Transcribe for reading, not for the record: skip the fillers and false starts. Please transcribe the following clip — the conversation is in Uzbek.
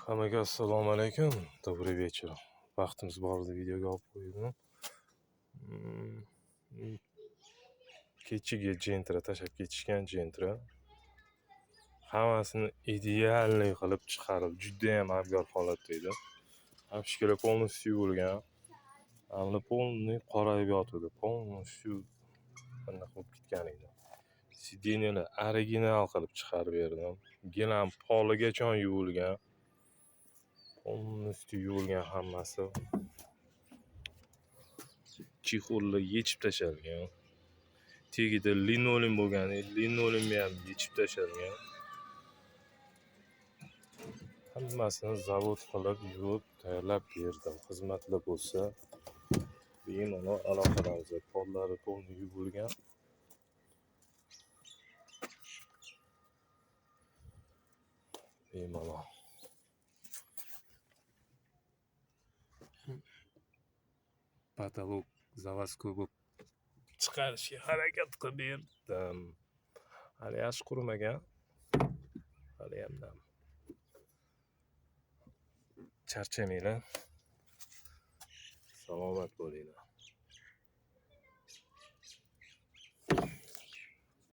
Hammaga assalomu alaykum. Добрый вечер. Vaqtimiz bor edi, videoga olib qo'ydim. Kechagi Gentra tashlab ketishgan Gentra. Hammasini идеальный qilib chiqarib, judayam abgor holatda edi. Обшивка lar полностью yuvilgan. Mana полный qorayib yotuvdi. Полностью anaqa bo'lib ketgan edi. Сиденья lar original qilib chiqarib berdim. Gilam poligacha yuvilgan. Полностью yuvilgan hammasi. Чехол lar yechib tashlangan. Tagida linoleum bo'lgan, linoleumni ham yechib tashlangan. Hammasini zavod qilib, yuvib, tayyorlab berdim. Xizmatlar bo'lsa, bemalol aloqadamiz. Pollari полный yuvilgan. Bemalol. Потолок заводской bo'lib chiqarishga harakat qilib berdim. Hali yaxshi qurimagan. Haliyam nam. Charchamanglar. Salomat bo'linglar.